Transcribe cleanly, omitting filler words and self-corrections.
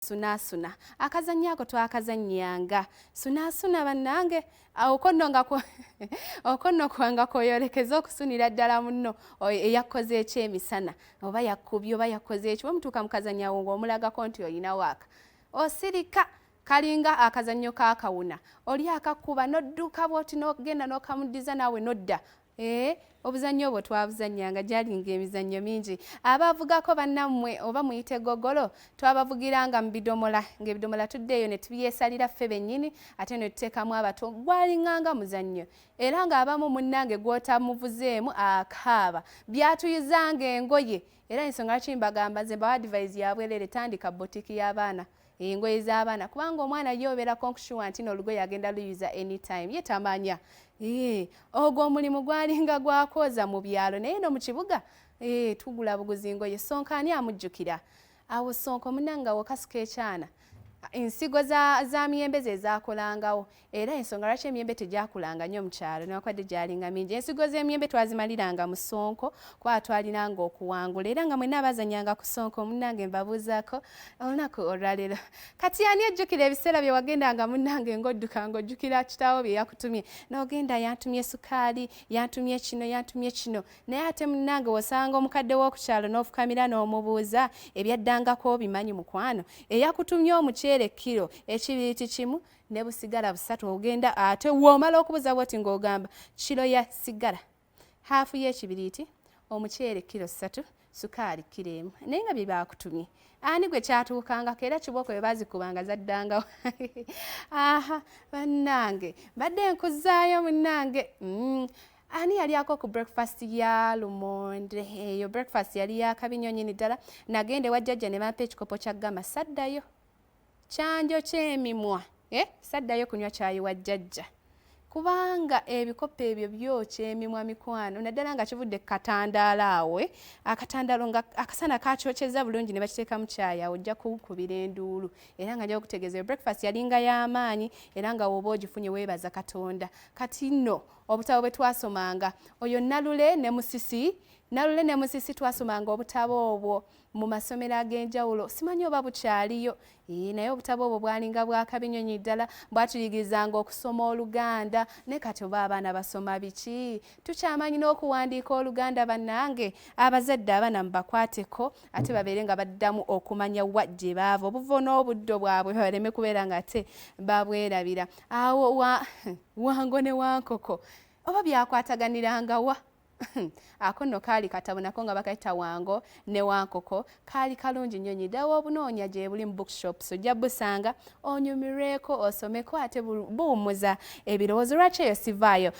Sunaasuna, akazannyo ako twakazannyanga. Sunaasuna bannange, okonno nga okonno kwanga koyolekeza okusunira ddala munno eyakkoze ekyemisana, oba yakkubye oba yakkoze eki. Bwemutuuka mukazannyo awo ng'omulagako nti olina waaka, osirika. Kalinga akazannyo kakawuna, oli akakkuba n'odduka bwoti n'ogenda n'okamuddiza naawe n'odda. Obuzannyo obwo twabuzannyanga, gyalinga emizannyo mingi. Abavugako bannammwe oba muyite gogolo, twabavugiranga mu bidomola, ng'ebidomola tuddeeyo ne tubyesalira ffe bennyini, ate ne tuteekamu abato. Gwalinganga muzannyo, era ng'abamu munnange gw'otamuvuzeemu akaaba. Byatuyuzanga engoye, era ensonga lwaki mbagamba nze mbawa advice yabwerere: tandika boutique y'abaana, engoye z'abaana, kubanga omwana ye obeera konkushuwa nti n'olugoye agenda luyuza anytime, ye tamanya. Ogwo omulimu gwalinga gwakwoza mu byalo, naye no mu kibuga tugula buguzi ngoye. Sonko, ani amujjukira awo Sonko? Munange wokasuka ekyana, ensigo za miyembe ze zakolangawo, era ensonga lwaki emiyembe tegyakulanga nnyo mu kyalo newankubadde gyalinga mingi, ensigo z'emiyembe twazimaliranga mu Sonko, kuba twalinanga okuwangula. Era nga mwenna abazanyanga ku Sonko, munnange mbabuuzaako olunaku olwaleero, kati ani ejjukira ebiseera bye wagendanga munnange ng'odduka ng'ojjukira kitaawo bye yakutumye, n'ogenda, yantumye sukaali, yantumye kino, yantumye kino? Naye ate munnange wosanga omukadde w'okukyalo n'ofukamira n'omubuuza ebyaddangako, obimanyi mukwano, eyakutumye omuceere kiro ekibiriiti kimu ne busigala busatu, ogenda ate w'omala okubuza bwoti ng'ogamba kiro ya sigala haafu y'ekibiriiti, omuceere kiro 3, sukaali kiro 1, naye nga bye baakutumye ani gwe kyatuukangako? Era kibooko bwe baazikubanga zaddangawo. Aha bannange, mbadde nkuzaayo munnange. Ani yalyako ku breakfast ya lumonde? Eyo breakfast yali yakabi nnyo nnyini ddala. Nagenda ewa jjajja ne bampa ekikopo kya gama, saddayo kyanjo ky'emimwa, eh? Saddayo kunywa kyayi wa jjajja, kubanga ebikopo ebyo byokya emimwa mikwano, naddala nga kivudde ku katandaalo awo, eh? Akatandaalo nga akasana kakyokyeza bulungi ne bakiteekamu kyayi, awo ojja kukubira enduulu. Era nga nja okutegeeza, eyo breakfast yalinga y'amaanyi, era nga woba ogifunye weebaza Katonda. Kati nno obutabo bwe twasomanga, oyo Nalule ne Musisi, Nalule ne Musisi, twasomanga obutabo obwo mu masomero ag'enjawulo, simanyi oba bukyaliyo. Naye obutabo obwo bwalinga bwakabi nnyo ddala, bwatuyigirizanga okusoma Oluganda. Naye kati oba abaana basoma biki? Tukyamanyi n'okuwandiika Oluganda? Bannange abazadde, abaana mubakwateko, ate babeere nga baddamu okumanya wa gye baava, obuvo n'obuddo bwabwe, baleme kubeera nga ate babwerabira. Awo wa Wango ne Wankoko oba byakwataganiranga wa? Ako nno kaali katabo nako nga bakayita Wango ne Wankoko, kaali kalungi nnyo nyidawo. Obunoonya gye buli mu bookshops, ojja busanga, onyumirweko, osomeko, ate buwummuza ebirowoozo. Lwaki eyo sivaayo?